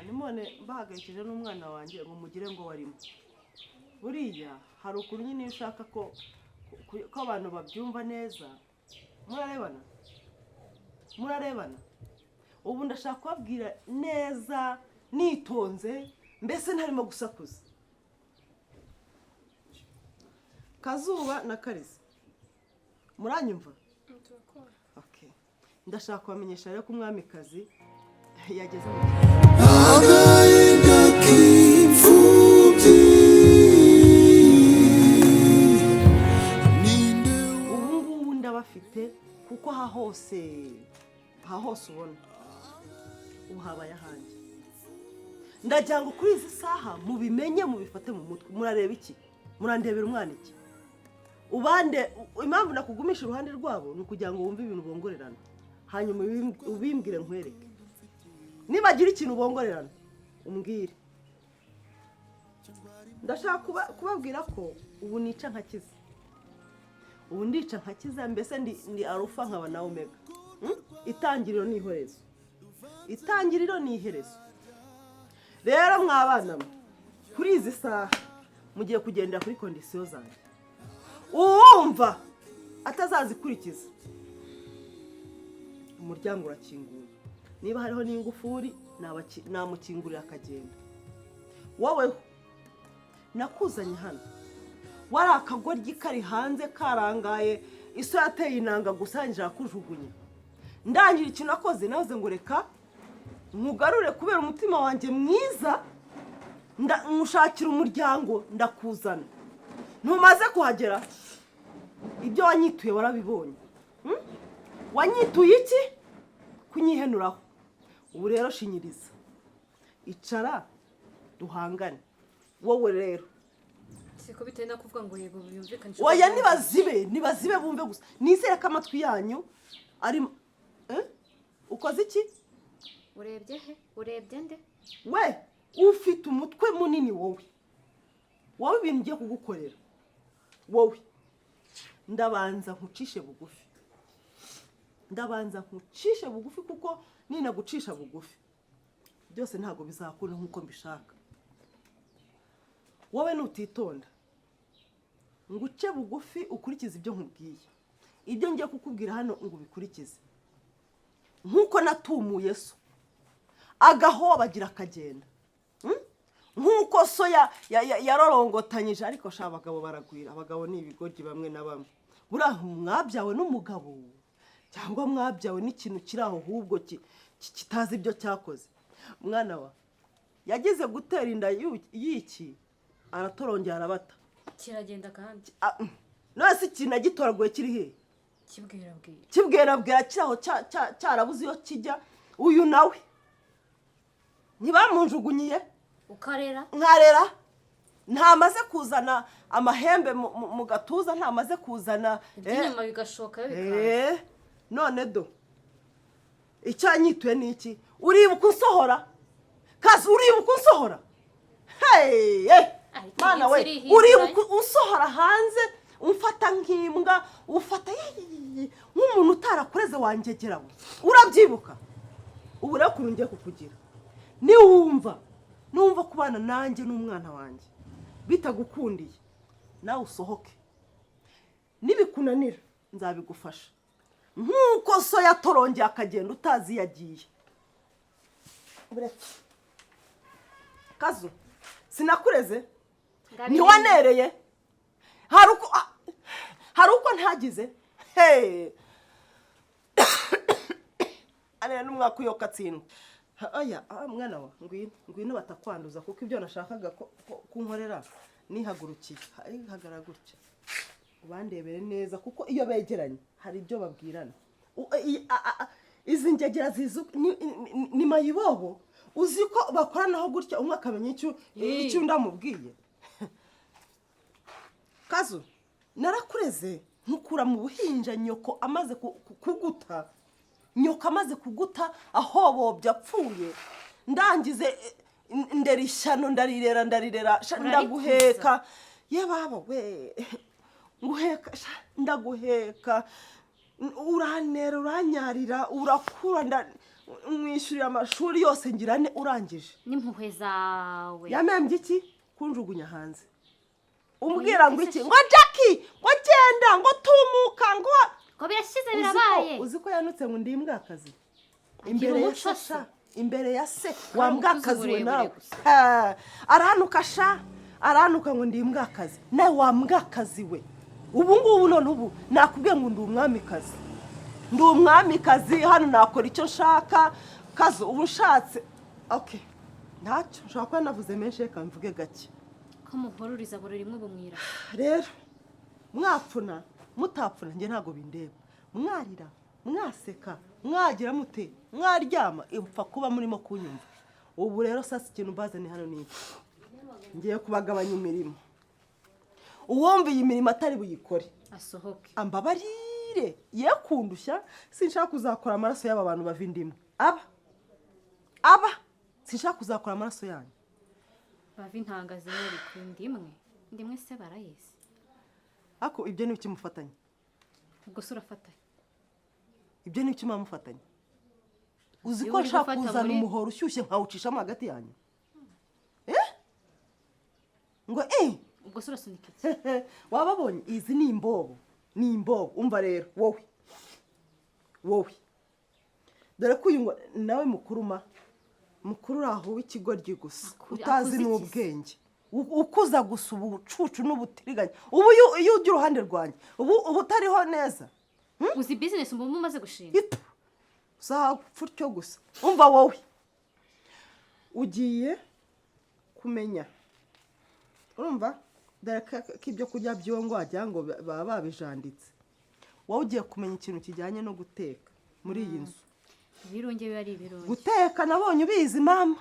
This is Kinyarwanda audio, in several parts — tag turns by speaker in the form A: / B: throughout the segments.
A: Nimone mbahagayikije n'umwana wanjye ngo mugire ngo warimo. Buriya hari ukuntu nyine iyo ushaka ko abantu babyumva neza. Murarebana, murarebana. Ubu ndashaka kubabwira neza nitonze, mbese ntarimo gusakuza. Kazuba na Kariza, muranyumva? Okay. Ndashaka kubamenyesha rero ko umwamikazi yageze mu
B: Agahinda k'imfubyi, ninde?
A: Ubu ngubu ndabafite, kuko aha hose, aha hose ubona ubu habaye ahanjye. Ndagira ngo kuri izi saha mubimenye, mubifate mu mutwe. Murareba iki? Murandebera umwana iki? Ubande impamvu nakugumisha iruhande rwabo ni ukugira ngo wumve ibintu bongorerana, hanyuma ubimbwire nkwereke. Nibagira ikintu bongorerana umbwire. Ndashaka kubabwira ko ubu nica nkakiza, ubu ndica nkakiza. Mbese ndi Arufa nkaba na Omega. Itangiriro ni iherezo, itangiriro ni iherezo. Rero mwabana mwe, kuri izi saha mugiye kugendera kuri conditions zanjye. Uwumva atazazikurikiza, umuryango urakinguye. Niba hariho n'ingufuri, namukingurira akagenda. Woweho nakuzanye hano wari akagoryi kari hanze karangaye, iso yateye inanga gusa, njya kujugunya. Ndangira ikintu nakoze, navuze ngo reka nkugarure kubera umutima wanjye mwiza. Nkushakira umuryango, ndakuzana. Ntumaze kuhagera, ibyo wanyituye warabibonye. Wanyituye iki? Kunyihenuraho. Ubu rero shinyiriza, icara duhangane. Wowe rero
C: Siko bitewe no kuvuga ngo yego byumvikanisha.
A: Oya, nibazibe, nibazibe bumve gusa. Nizere ko amatwi yanyu ari, eh? Ukoze iki?
C: Urebye he? Urebye nde?
A: We ufite umutwe munini, wowe, wowe, ibintu ngiye kugukorera wowe, ndabanza nkucishe bugufi, ndabanza nkucishe bugufi, kuko ninagucisha bugufi byose ntabwo bizakunda nk'uko mbishaka. Wowe nutitonda nguce bugufi, ukurikize ibyo nkubwiye, ibyo ngiye kukubwira hano ngo ubikurikize, nk'uko natumuye so agahobagira akagenda. Nk'uko so yarorongotanyije. Ariko sha, abagabo baragwira, abagabo ni ibigoryi bamwe na bamwe. Buriya mwabyawe n'umugabo cyangwa mwabyawe n'ikintu kiri aho ahubwo kitazi ibyo cyakoze? Mwana wa yagize gutera inda y'iki, aratorongera, arabata.
C: Kiragenda kandi.
A: Ah, none se ikintu agitoraguye kiri hehe?
C: Kibwirabwira.
A: Kibwerabwira kiri aho cyarabuze iyo kijya. Uyu nawe ntibamunjugunyiye.
C: Ukarera.
A: Nkarera, ntamaze kuzana amahembe mu gatuza, ntamaze kuzana
C: iby'inyuma bigashokayo bikaza.
A: None do icyo yanyituye ni iki? Uribuka unsohora kazi? Uribuka unsohora? Hey,
C: Ariko
A: mana we!
C: iminsi irihinduranya.
A: Uribuka unsohora hanze, umfata nk'imbwa, ufata yiyiyiyi, nk'umuntu utarakureze, wangegera we? Urabyibuka? Ubu rero ukuntu ngiye kukugira, niwumva numva kubana nanjye n'umwana wanjye bitagukundiye, nawe usohoke. Nibikunanira nzabigufasha, nk'uko so yatorongeye akagenda utazi iyo agiye. Buretse kazu, sinakureze? Ntiwanereye? Hari uko ntagize? Hey! Ariya n'umwaka uyoka atsindwa. Oya, mwana wa, ngwino, ngwino batakwanduza, kuko ibyo nashakaga ko kunkorera nihagurukiye. Hagarara gutya ubandebere neza, kuko iyo begeranye hari ibyo babwirana. Izi ngegera zizi ni mayibobo. Uzi ko bakoranaho gutya, umwe akamenya icyo icyo undi amubwiye. Kazu, narakureze nkukura mu buhinja. Nyoko amaze kuguta, nyoko amaze kuguta ahobobye apfuye, ndangize ndera ishyano, ndarirera, ndarirera sha.
C: Urarikuza.
A: Ndaguheka, ye baba we, nguheka sha, ndaguheka, uranera, uranyarira, urakura. Mwishyurira amashuri yose ngirane urangije.
C: N'impuhwe zawe.
A: Yamembye iki kunjugunya hanze, umbwira ngo iki, ngo Jackie, ngo genda, ngo tumuka, ngo
C: Ngo birashize.
A: Uzi ko-
C: Birabaye.
A: Uzi ko yanutse ngo ndi imbwakazi imbere ya
C: umuco
A: se
C: se.
A: Sha, imbere ya se wa mbwakazi we.
C: Uburebure
A: Nawe
C: gusa.
A: Ha, arahanuka sha, arahanuka ngo ndi imbwakazi. Nawe wa mbwakazi we, ubu ngubu none ubu nakubwiye ngo ndi umwamikazi, ndi umwamikazi hano, nakora icyo nshaka. Kazi ubu nshatse, okay, ntacyo nshobora kuba navuze menshi, reka mvuge gake.
C: Ko muhururiza buri rimwe bumwira.
A: Rero mwapfuna mutapfuna, njye ntabwo bindeba. Mwarira, mwaseka, mwagira mute, mwaryama, ipfa kuba murimo kunyumva. Ubu rero sasa ikintu mbazaniye hano ni iki? Ngiye kubagabanya imirimo. Uwumva iyi mirimo atari buyikore
C: asohoke.
A: Ambabarire ye kundushya. Sinshaka kuzakora amaraso y'aba bantu bava indimu aba, sinshaka kuzakora amaraso yanyu.
C: Bava intanga zimwe bikunda imwe, ndimwe se barayizi.
A: Ariko ibyo ni ibiki mufatanya?
C: Ubwo se urafatanya?
A: Ibyo ni ibiki mufatanya? Uzi
C: Iyo
A: ko
C: uri
A: nshaka
C: gufata
A: kuzana umuhoro ushyushye nkawucishamo hagati yanyu, eh? Ngo eh.
C: Ubwo se urasunika iki?
A: Wababonye? Izi ni imbobo, ni imbobo. Umva rero wowe, wowe dore ko uyu ngo nawe mukuruma mukuru uri aho w'ikigoryi gusa, utazi
C: Akuze iki se?
A: n'ubwenge. Ukuza gusa ubucucu n'ubutiriganya. Ubu iyo ujya uruhande rwanjye ubu utariho neza.
C: Uzi bizinesi uba umaze gushinga?
A: Ito uzapfa utyo gusa. Umva wowe, ugiye kumenya, urumva, dore ko ibyo kurya by'iwe ngo wagira ngo baba babijanditse. Wowe ugiye kumenya ikintu kijyanye no guteka muri iyi nzu.
C: Ibirunge biba ari ibirunge.
A: Guteka nabonye ubizi mama,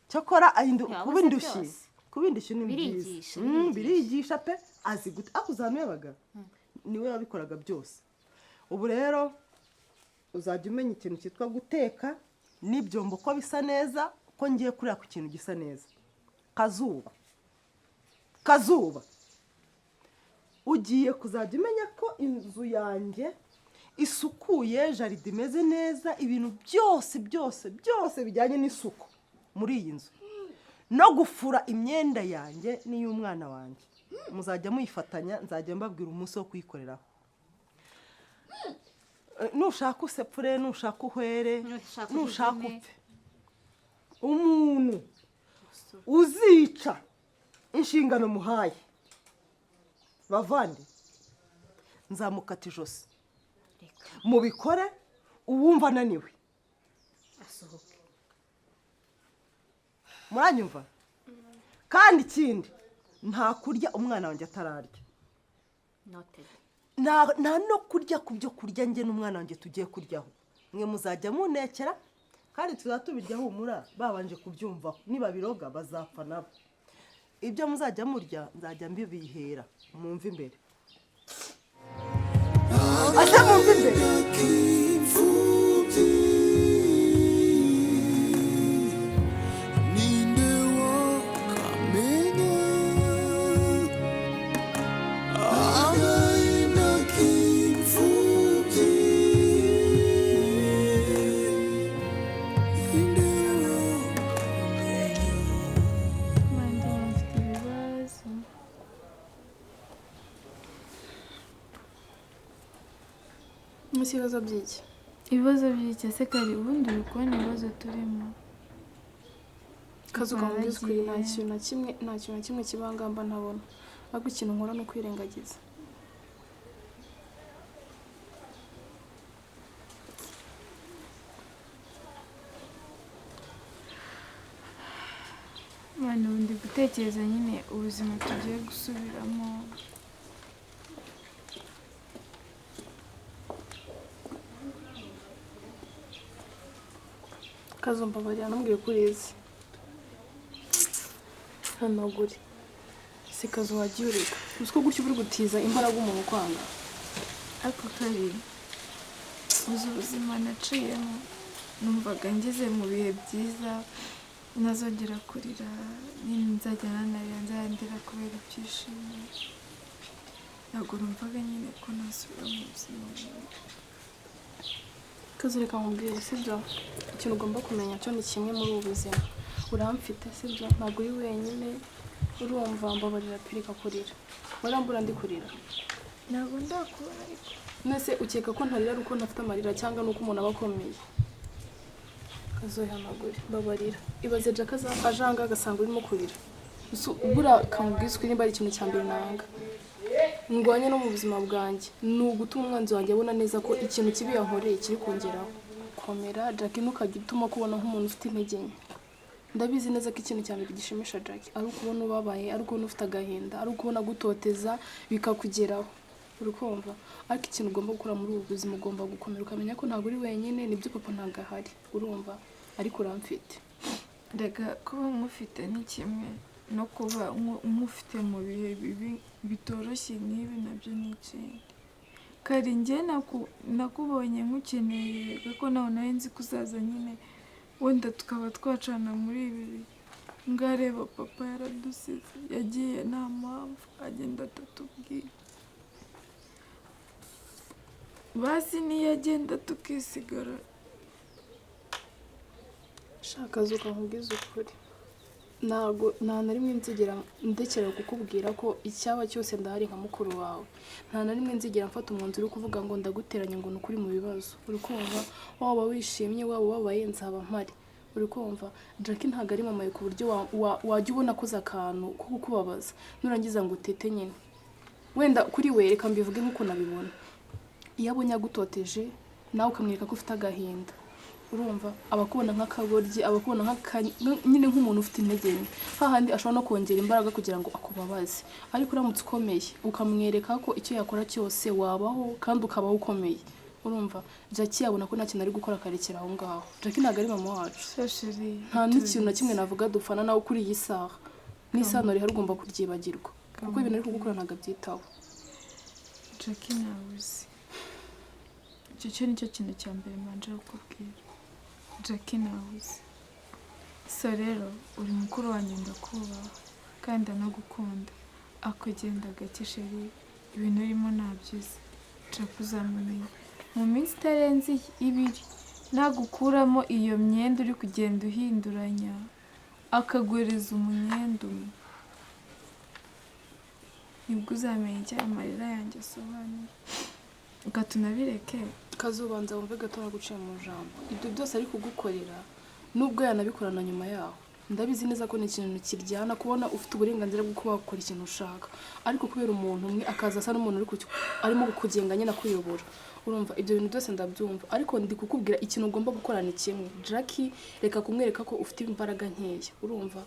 A: cyakora
C: Yabuze
A: kuba indushyi
C: byose.
A: Kuba indushyi ni byiza.
C: Birigisha, birigisha.
A: Birigisha pe. Azi gute ariko uzi yabaga niwe wabikoraga byose. Ubu rero uzajya umenya ikintu cyitwa guteka n'ibyombo ko bisa neza, ko ngiye kurira ku kintu gisa neza. Kazuba, Kazuba, ugiye kuzajya umenya ko inzu yanjye isukuye, jardin imeze neza, ibintu byose byose byose bijyanye n'isuku muri iyi nzu, no gufura imyenda yanjye n'iy'umwana wanjye muzajya muyifatanya. Nzajya mbabwira umunsi wo kuyikoreraho. Nushaka usepfure, nushaka uhwere,
C: Nushaka
A: nushaka
C: ujugume.
A: upfe. Umuntu uzica inshingano muhaye, bavandi, nzamukata ijosi.
C: Reka.
A: Mubikore uwumva ananiwe
C: asohoke.
A: Muranyumva? Kandi ikindi, nta kurya umwana wanjye atararya.
C: Noted.
A: Nta no kurya ku byo kurya njye n'umwana wanjye tugiye kuryaho. Mwe muzajya munekera kandi tuzajya tubirya, humura, babanje kubyumvaho. Nibabiroga bazapfa nabo. Ibyo muzajya murya nzajya mbibihera. Mumve imbere ase, mumve imbere.
B: Imfubyi ninde wakamenya agahinda k'imfubyi? Ninde wakamenya?
D: Manda, mfite ibibazo.
E: Munsi ibibazo by'iki?
D: Ibibazo by'iki se kari? Ubundi uri kubona ibibazo turimo.
E: Kazi, ukamubwiza ukuri, nta
D: Baragiye.
E: kintu na kimwe, nta kintu na kimwe kibangamba ntabona, ahubwo ikintu nkora ni ukwirengagiza.
D: Mwana, ubu ndi gutekereza nyine ubuzima tugiye gusubiramo.
E: Kazi, mbabarira, ntumbwire ko urizi ntanagure si. Kazi, wagiye ureka? Uzi ko gutya uba uri gutiza imbaraga umuntu ukwanga?
D: Ariko kari, uzi ubuzima naciyemo? Numvaga ngeze mu bihe byiza, ntazongera kurira nyine, nzajya nanarira, nzarandira kubera ibyishimo. Ntabwo numvaga nyine ko nasubira mu buzima bubi.
E: Kazu, reka nkubwire, sibyo? Ikintu ugomba kumenya cyo ni kimwe muri ubu buzima. Uramfite, sibyo? Ntabwo uri wenyine. Urumva, mbabarira pe, reka kurira. Warambura ndi kurira.
D: Ntabwo ndakubona ariko.
E: Nese ukeka ko ntarira ari uko ntafite amarira cyangwa nuko umuntu aba akomeye? Kazoyihanagure, mbabarira. Ibaze Jack aje aha ngaha agasanga urimo kurira. Buriya kamubwiza ukuri, nimba ari ikintu cya mbere nanga ndwanya no mu buzima bwanjye ni ugutuma umwanzi wanjye abona neza ko ikintu kibi yankoreye kiri kongeraho. Komera Jack, ntukajye utuma kubona nk'umuntu ufite intege nke. Ndabizi neza ko ikintu cya mbere gishimisha Jack ari ukubona ubabaye, ari ukubona ufite agahinda, ari ukubona agutoteza bikakugeraho, uri kumva? Ariko ikintu ugomba gukora muri ubu buzima, ugomba gukomera ukamenya ko ntabwo uri wenyine. Nibyo, papa ntabwo ahari, urumva, ariko uramfite.
D: Reka, kuba nkufite ni kimwe, no kuba nkufite mu bihe bibi bitoroshye nk'ibi nabyo ni ikindi. Kare njye nakubonye nkukeneye, kuko nawe nari nzi ko uzaza nyine, wenda tukaba twacana muri ibi bihe. Ngareba papa yaradusize, yagiye nta mpamvu, agenda atatubwiye. Basi niyo agenda tukisigara.
E: Shaka zuka, nkubwize ukuri, ntabwo nta na rimwe nzigera ndekera kukubwira ko icyaba cyose ndahari nka mukuru wawe. Nta na rimwe nzigera mfata umwanzuro wo kuvuga ngo ndaguteranya ngo ni ukuri mu bibazo, uri kumva? Waba wishimye, waba ubabaye, nzaba mpari, uri kumva? Jack ntabwo ari mama ku buryo wajya ubona akoze akantu ko kukubabaza nurangiza ngo utete nyine. Wenda kuri we, reka mbivuge nk'uko nabibona, iyo abonye agutoteje nawe ukamwereka ko ufite agahinda, urumva, abakubona nk'akagoryi, abakubona nyine nk'umuntu ufite intege nke, hahandi ashobora no kongera imbaraga kugira ngo akubabaze. Ariko uramutse ukomeye ukamwereka ko icyo yakora cyose wabaho kandi ukabaho ukomeye, urumva, Jackie yabona ko nta kintu ari gukora akarekera aho ngaho. Jackie ntabwo ari mama wacu.
D: Chérie.
E: Nta n'ikintu na kimwe navuga dupfana nawe kuri iyi saha n'isano rihari, ugomba kuryibagirwa kuko ibintu ari kugukora ntabwo abyitaho.
D: Jackie ntawe uzi. Icyo cyo nicyo kintu cya mbere mbanje kukubwira. Jackie ntawe uzi. So rero uri mukuru wanjye, ndakubaha kandi ndanagukunda. Akugenda gake chérie, ibintu urimo ntabyo uzi. Jackie uzamumenya mu minsi itarenze 2, nagukuramo iyo myenda uri kugenda uhinduranya akaguhereza umwenda umwe, nibwo uzamenya icyo ayo marira yanjye asobanuye. Reka tunabireke.
E: Kazubanza wumve gato naguciye mu jambo. Ibyo byose ari kugukorera, nubwo yanabikorana nyuma yaho, ndabizi neza ko ni ikintu kiryana kubona ufite uburenganzira bwo kuba wakora ikintu ushaka, ariko kubera umuntu umwe akaza asa n'umuntu arimo kukugenga nyine akuyobora, urumva? Ibyo bintu byose ndabyumva, ariko ndi kukubwira ikintu ugomba gukora ni kimwe. Jackie reka kumwereka ko ufite imbaraga nkeya, urumva?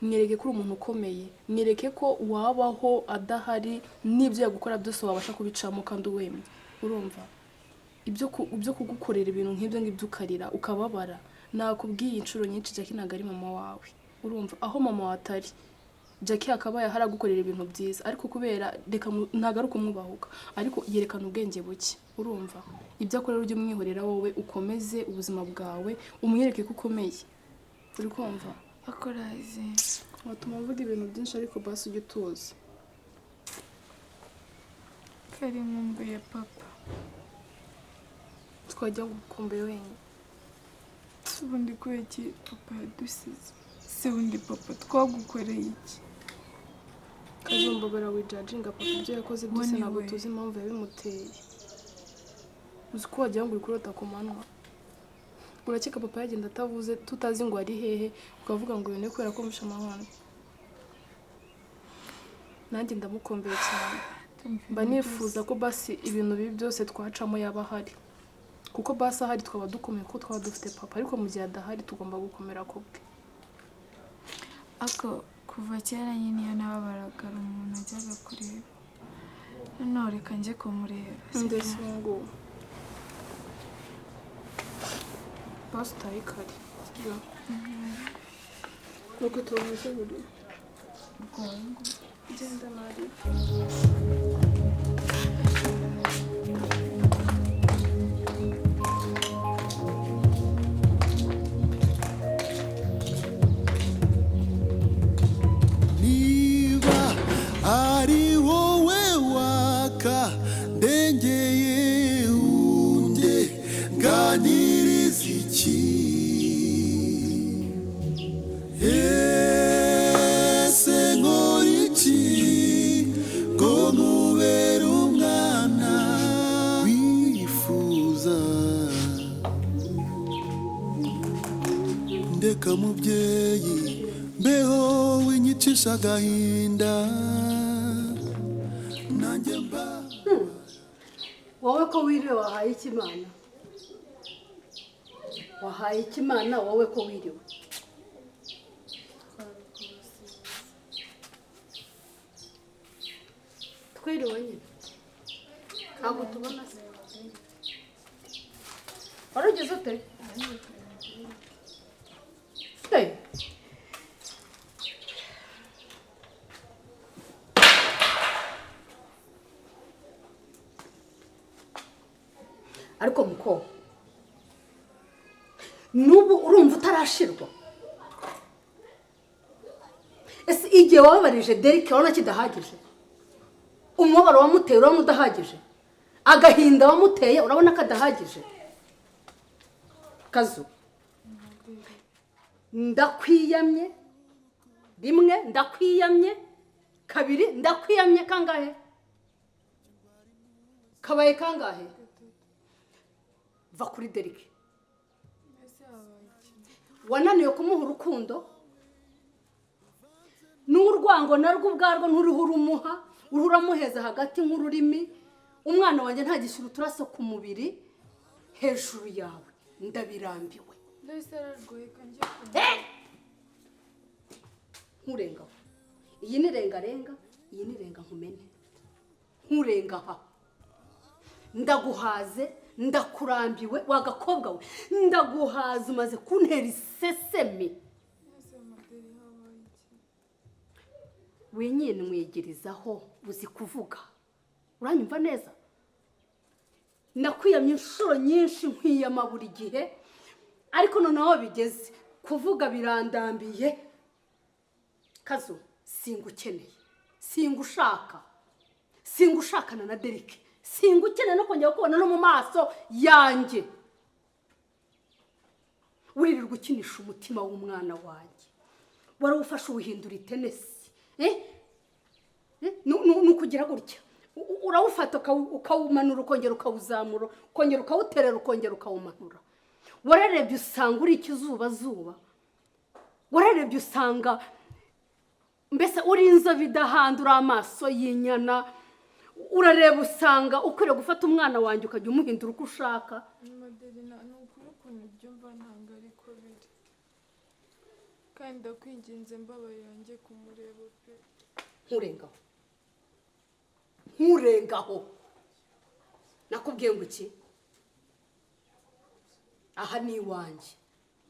E: Mwereke ko uri umuntu ukomeye, mwereke ko wabaho adahari n'ibyo yagukora byose wabasha kubicamo kandi uwemye, urumva? Ibyo kugukorera ibintu nk'ibyo ngibyo ukarira ukababara, nakubwiye inshuro nyinshi, Jackie ntabwo ari mama wawe, urumva? Aho mama wawe atari, Jackie akabaye ahari agukorera ibintu byiza, ariko kubera reka ntabwo ari ukumwubahuka, ariko yerekana ubwenge buke, urumva? Ibyo akora ujye umwihorera, wowe ukomeze ubuzima bwawe, umwereke ko ukomeye, uri kumva?
D: Akorazi.
E: Watuma mvuga ibintu byinshi, ariko basi ujye utuza.
D: Kari nkumbuye papa.
E: Twajya gukumbuye wenyine.
D: Ubundi kubera iki papa yadusize? Se ubundi papa twagukoreye iki?
E: Kazumbabara, wijajinga papa, ibyo yakoze byose
D: Uwo ni
E: ntabwo
D: we.
E: tuzi impamvu yabimuteye. Uzi ko wagira ngo uri kurota ku manywa? Urakeka papa yagenda atavuze, tutazi ngo ari hehe, ukavuga ngo ibintu kubera ko mushe amahane? Nanjye ndamukombeye cyane, mba nifuza ko basi ibintu bibi byose twacamo yaba ahari, kuko basi ahari twaba dukomeye kuko twaba dufite papa, ariko mu gihe adahari tugomba gukomera ku bwe.
D: Ako kuva kera nyine iyo nababaraga hari umuntu ajyaga kureba. Noneho reka njye kumureba, sibyo?
E: Ndetse ubu ngubu basi utahe kare, sibyo? Nuko tubavuze buri genda nabi.
B: Niba ari wowe waka ndengeye unde ngani. Windeka mubyeyi, mbeho winyicisha agahinda, nanjye mba.
F: Wowe ko wiriwe, wahaye ikimana? Wahaye ikimana wowe ko wiriwe? Twiriwe nyine, ntabwo tubona se? Wari ugeze ute? Hey. Ariko muko, n'ubu urumva utarashirwa? Ese igihe wababarije Derek urabona kidahagije? Umubabaro wamuteye urabona udahagije? Agahinda wamuteye urabona kadahagije? Kazu, ndakwiyamye rimwe, ndakwiyamye kabiri, ndakwiyamye kangahe? Kabaye kangahe? Va kuri Derek. Wananiwe kumuha urukundo n'urwango narwo ubwarwo, nturiho urumuha, uriho uramuheza hagati nk'ururimi. Umwana wanjye ntagishyira uturaso ku mubiri hejuru yawe, ndabirambiwe.
D: Ndahise ararwaye kanjye.
F: Nkurengaho, iyi ni rengarenga, iyi ni renga nkumene. Nkurenga aha, ndaguhaze, ndakurambiwe wa gakobwa we, ndaguhaze, umaze kuntera isesemi.
D: Ese Maderi, habaye iki?
F: Winyinwigirizaho, uzi kuvuga, uranyumva neza? Nakwiyamye inshuro nyinshi, nkwiyama buri gihe, ariko noneho bigeze kuvuga birandambiye. Kazu, singukeneye, singushaka, singushakana na Derek, singukeneye no kongera kubona no mu maso yanjye. Wirirwa ukinisha umutima w'umwana wanjye, warawufashe uwuhindura itenesi, eh? Ni ukugira gutya, urawufata ukawumanura, ukongera ukawuzamura, ukongera ukawuterera, ukongera ukawumanura. Wararebye usanga uri ikizubazuba, wararebye usanga mbese uri inzobe idahandura amaso y'inyana, urareba usanga ukwiriye gufata umwana wanjye ukajya umuhindura uko ushaka.
D: Maderi, ni ukuri ukuntu ubyumva ntabwo ariko biri, kandi ndakwinginze, mbabarira njye kumureba pe.
F: Nkurengaho, nkurengaho, nakubwiye ngo iki? Aha ni iwanjye,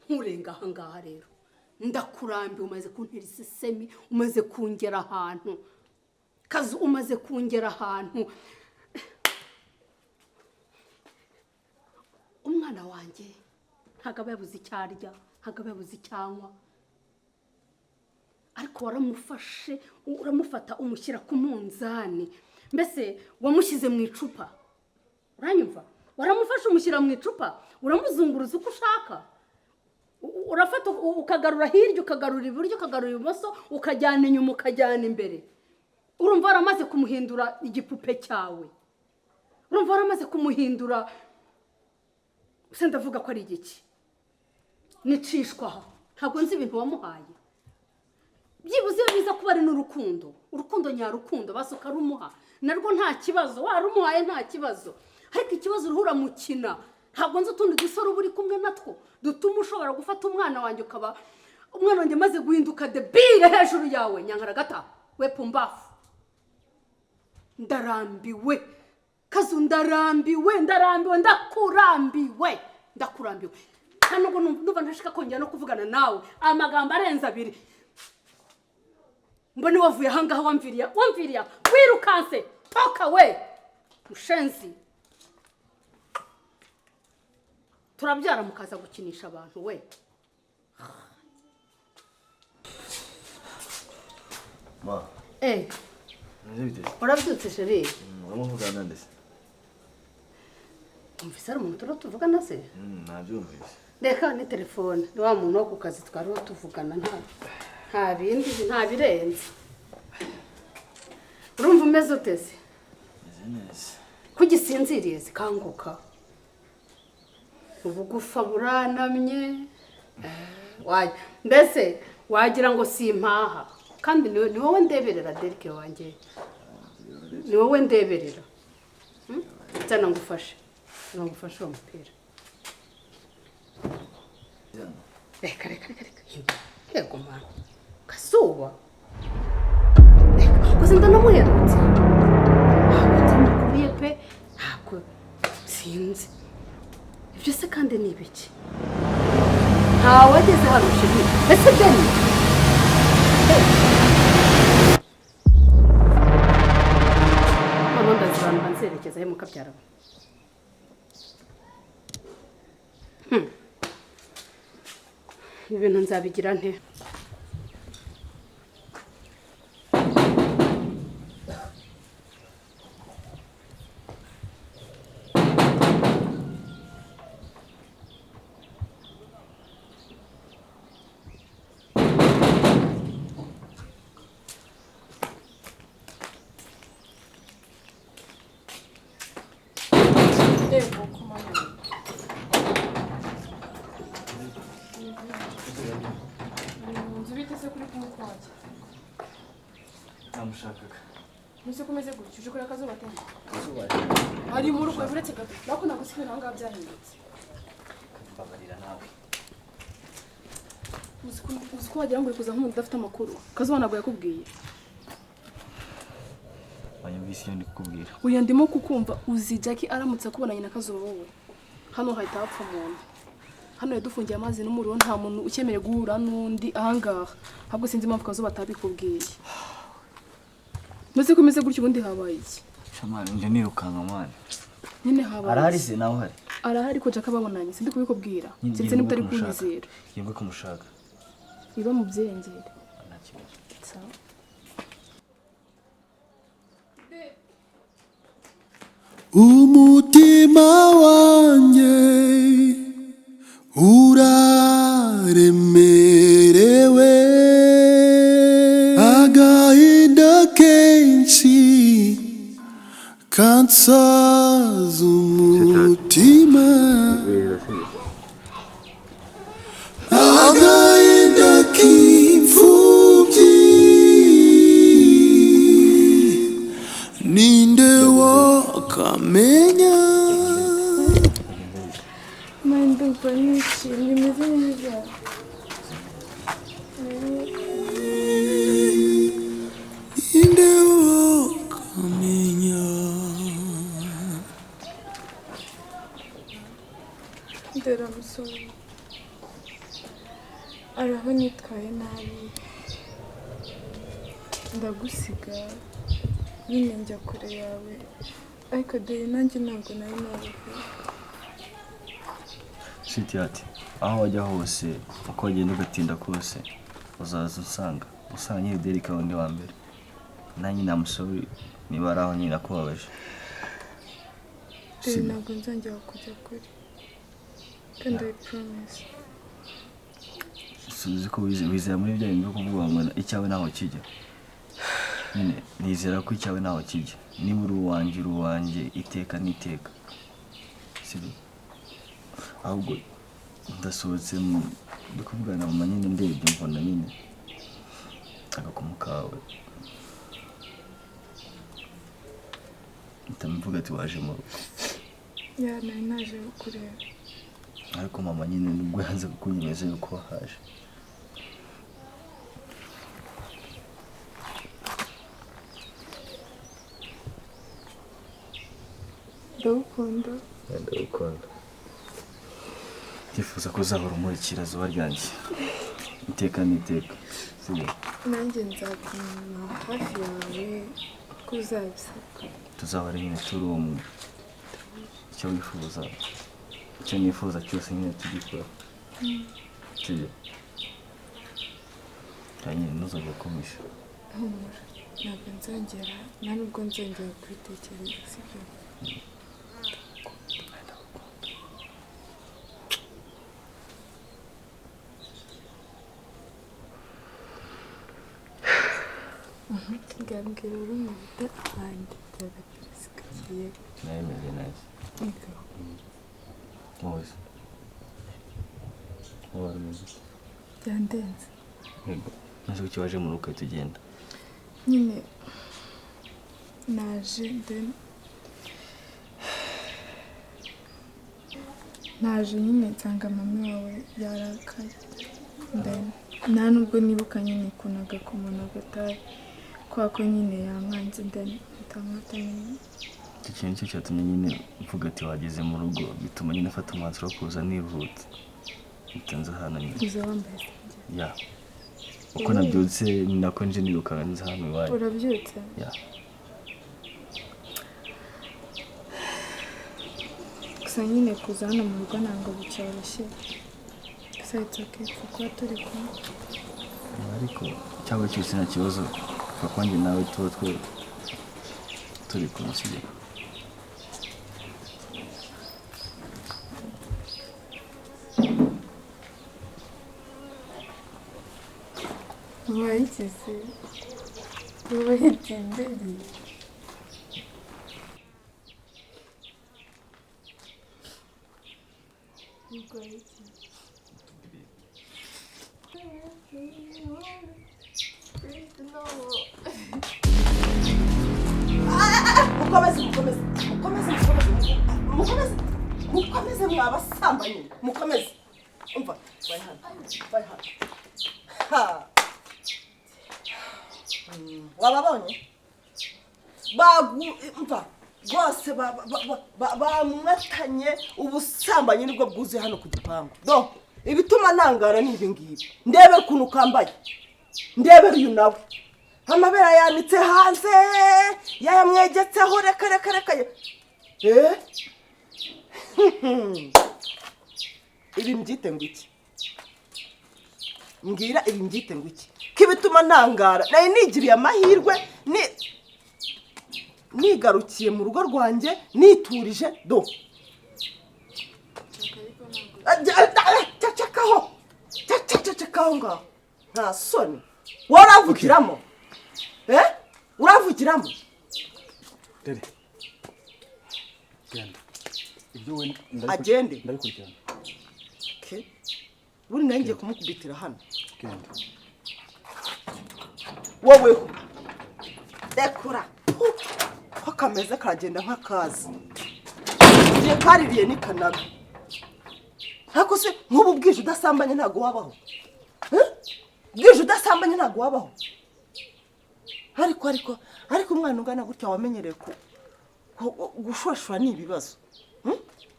F: nkurenga aha ngaha rero. Ndakurambiwe, umaze kuntera isesemi, umaze kungera ahantu. Kazu, umaze kungera ahantu. Umwana wanjye ntabwo aba yabuze icyo arya, ntabwo aba yabuze icyo anywa, ariko waramufashe, uramufata umushyira ku munzani, mbese wamushyize mu icupa, uranyumva? Waramufashe umushyira mu icupa, uramuzunguruza uko ushaka. Urafata ukagarura hirya, ukagarura iburyo, ukagarura ibumoso, ukajyana inyuma, ukajyana imbere. Urumva waramaze kumuhindura igipupe cyawe, urumva waramaze kumuhindura se, ndavuga ko ari igiki nicishwa aha. Ntabwo nzi ibintu wamuhaye. Byibuze iyo biza kuba ari n'urukundo, urukundo nyarukundo, basi ukarumuha narwo nta kibazo, warumuhaye nta kibazo, ariko ikibazo uruhura mukina. Ntabwo nzi utundi dusore uba uri kumwe natwo dutuma ushobora gufata umwana wanjye, ukaba umwana wanjye amaze guhinduka debile hejuru yawe. Nyankaragata we, pumbafu, ndarambiwe Kazu, ndarambiwe, ndarambiwe, ndakurambiwe, ndakurambiwe. Nta nubwo ndumva ntashaka kongera no kuvugana nawe amagambo arenze abiri. Mbone wavuye ahangaha, wamviriye, wamviriye, wirukanse, toka we mushenzi. Turabyara mukaza gukinisha abantu we.
G: Ma,
F: Eh,
G: meze bite?
F: Urabyutse chéri?
G: Urimo uvugana nande se?
F: Umvise ari umuntu turiho tuvugana se?
G: Nabyumvise.
F: Reka, ni telefone, ni wa muntu wo ku kazi twariho tuvugana, nta bindi, nta birenze. Urumva umeze ute se?
G: Meze neza.
F: Ko ugisinziriye? Zikanguka, ubugufa buranamye. Mbese wagira ngo simpaha kandi ni wowe ndeberera Derike wanjye, ni wowe ndeberera. Nzana ngufashe, ngufashe uwo mupira. Reka reka reka reka, yego mwana, Kazuba reka, akoze ndanamuherutse, ntabwo nzi amakuru ye pe, ntabwo sinzi ibyo se kandi ni ibiki? Ntawageze hano shiri, ese Deni? Noneho ndazibanda nzerekeza he mukabyara we? Ibintu nzabigira nte?
G: Namushakaga.
E: Mbese ko umeze gutya uje kureba Kazuba ate? Ari mu rugo uretse gato. Nako nagusiga naho ngaho byahindutse.
G: Mbabarira nawe.
E: Uzi ko wagira ngo uri kuza nk'umuntu udafite amakuru. Kazuba ntabwo yakubwiye.
G: Wanyumvise iyo ndi kukubwira.
E: Uyu ndimo kukumva uzi Jackie aramutse akubonanye na Kazuba wowe. Hano hahita hapfa umuntu. Hano yadufungiye amazi n'umuriro, nta muntu ukemerewe guhura n'undi ahangaha. Ahubwo sinzi impamvu Kazuba atabikubwiye. Mbese ko umeze gutya ubundi habaye iki?
G: Shamani nje nirukanka mwana.
E: Nyine habaye.
G: Arahari se nawe uhari?
E: Arahari ko Jackie ababonanye, sindi kubikubwira. Keretse niba utari kunyizera.
G: Yebwe kumushaka.
E: Iba mu byengere.
G: Nta kibazo.
E: Sawa.
B: Umutima wanjye uraremerewe, agahinda kenshi kansaza umutima, agahinda k'imfubyi ninde wakamenya?
D: Ndumva nishimye, meze neza.
B: Ninde wakamenya?
D: Ndera musore, araho nitwaye nabi, ndagusiga nyine njya kure yawe, ariko dore nanjye ntabwo nari nabivuga.
G: Sweetheart, aho wajya hose, uko wagenda ugatinda kose, uzaza unsanga. Usanga nyine Derike wundi wa mbere. Nanjye namusore niba ari aho nyine nakubabaje.
D: Dore ntabwo nzongera kujya kure. Kandi I promise.
G: Suzi ko wizera muri bya bintu byo kuvuga ngo icyawe ntaho kijya. Nyine nizera ko icyawe ntaho kijya. Niba uri uwanjye, uri uwanjye iteka n'iteka. Sibyo? Ahubwo ndasohotse ndi kuvugana na mama nyine, ndebye mbona nyine agakomo kawe, mpita mvuga ati waje mu rugo.
D: Ya nari naje kureba.
G: Ariko mama nyine nubwo yanze kukunyemeza yuko wahaje.
D: Ndagukunda.
G: Ndagukunda. Ndifuza ko uzahora umurikira zuba ryanjye iteka n'iteka. Sibyo?
D: Nanjye nzaguma hafi yawe ko uzabisabwa.
G: Tuzahora nyine turi umwe. Icyo wifuza, icyo nifuza cyose nyine tugikora. Sibyo? Kandi nyine ntuzongere kumisha.
D: Humura, ntabwo nzongera, nta nubwo nzongera kubitekereza, sibyo? Ngambwira urumva ahandi byagaperezida kagiye.
G: Nawe meze neza.
D: Yego.
G: Wowe se? Wari umeze ute?
D: Byandenze.
G: Yego. Nase kuki waje mu rugo ugahita ugenda?
D: Nyine naje, then naje nyine nsanga mama wawe yarakaye, then nta nubwo nibuka nyine ukuntu agakomona gataye kubera ko nyine yamwanze, then ndamwata nyine.
G: Icyo kintu cyo cyatumye nyine mvuga ati wageze mu rugo, bituma nyine afata umwanzuro wo kuza nivutse, mpita nza hano nyine.
D: Uza wambaye isengeri?
G: Ya, uko nabyutse ni nako nje nirukanka nza hano iwanyu.
D: Urabyutse?
G: Ya.
D: Gusa nyine kuza hano mu rugo ntabwo bicyoroshye, gusa it's okay kuba turi kumwe.
G: Ariko cyangwa cyose nta kibazo, kuva kwanjye nawe tuba twe turi kumwe, sibyo?
D: Ubaye iki se? Ubaye ikinderi? Urwaye iki?
A: Mukomeze, mukomeze, mukomeze, mukomeze, mukomeze, mukomeze, mwabasambanyi, mukomeze. Umva, bari hano, bari hano. Ha. Wababonye bagu umva rwose bamwatanye ubusambanyi nibwo bwuzuye hano ku gipangu. Do ibituma nangara ni ibi ngibi. Ndebera ukuntu kambaye, ndebera uyu nawe amabere yanitse hanze, yayamwegetseho. Reka, reka, reka. Eh, ibi mbyite ngo iki? Mbwira, ibi mbyite ngo iki? Ko ibituma ntangara, nari nigiriye amahirwe ni nigarukiye mu rugo rwanjye niturije. Do, cecekaho, cecekaho ngaho, nta soni. Wowe uravugiramo, eh, uravugiramo.
H: Dede, genda ibyo we.
A: Agende.
H: Ndabikurikirana.
A: Okay. Buri nawe ngiye kumukubitira hano.
H: Genda.
A: Woweho rekura ko kameze karagenda nk'akazi igihe kaririye ni kanaga. Ariko se nk'ubu bwije udasambanye ntabwo wabaho? Eh? Bwije udasambanye ntabwo wabaho. Ariko umwana ungana gutya wamenyereye gushurashura ni ibibazo.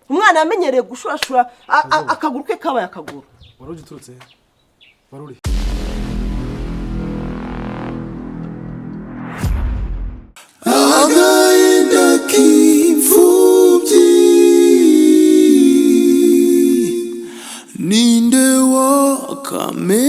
A: Umwana yamenyereye gushurashura, akaguru ke kabaye akaguru.
H: Wari ugiturutse he? Wari uri?
B: Agahinda k'imfubyi, ninde wakamenya?